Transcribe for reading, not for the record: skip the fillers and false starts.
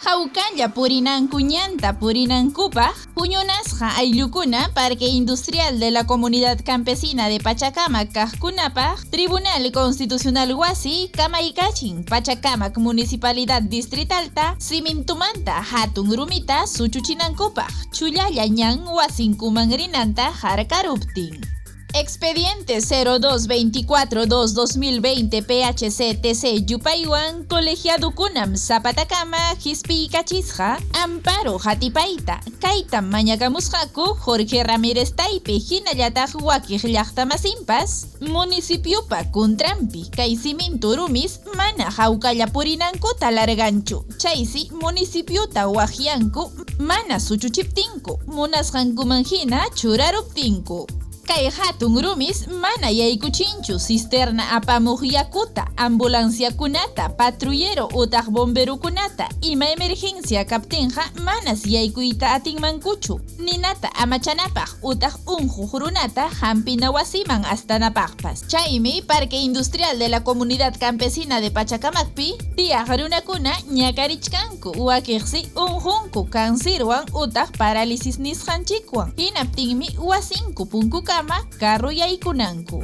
Hawkalla purinanku ñanta purinankupaq huñunasqa ayllukuna Parque Industrial de la Comunidad Campesina de Pachacamac kaqkunapaq Tribunal Constitucional wasi kamaykachin Pachacamac Municipalidad Distritalta simintumanta hatun rumita suchuchinankupaq chullalla ñan wasinkuman rinanta harkaruptin. Expediente 0224-2-2020 PHCTC yupaywan colegiadukunam sapatakama hispiykachisqa amparo hatipayta kaytam mañakamusqaku Jorge Ramírez Taypi hinallataq wakiq llaqtamasinpas municipiopa kuntranpi kay simintu rumis mana hawkalla purinankuta larganchu chaysi municipiota waqyanku mana suchuchiptinku munasqankuman hina churaruptinku. Kay hatun rumis mana yaykuchinchu cisterna apamuq yakuta, ambulanciakunata, patrullero utaq bomberokunata, ima emergencia kaptinqa manas yaykuyta atinmankuchu, ninata amachanapaq utaq unquq runata hampina wasiman astanapaqpas. Chaymi Parque Industrial de la Comunidad Campesina de Pachacamacpi tiyaq runakuna ñakarichkanku, wakiqsi unqunku kansirwan utaq parálisis nisqanchikwan, hinaptinmi wasinku punkukama carro yaykunanku.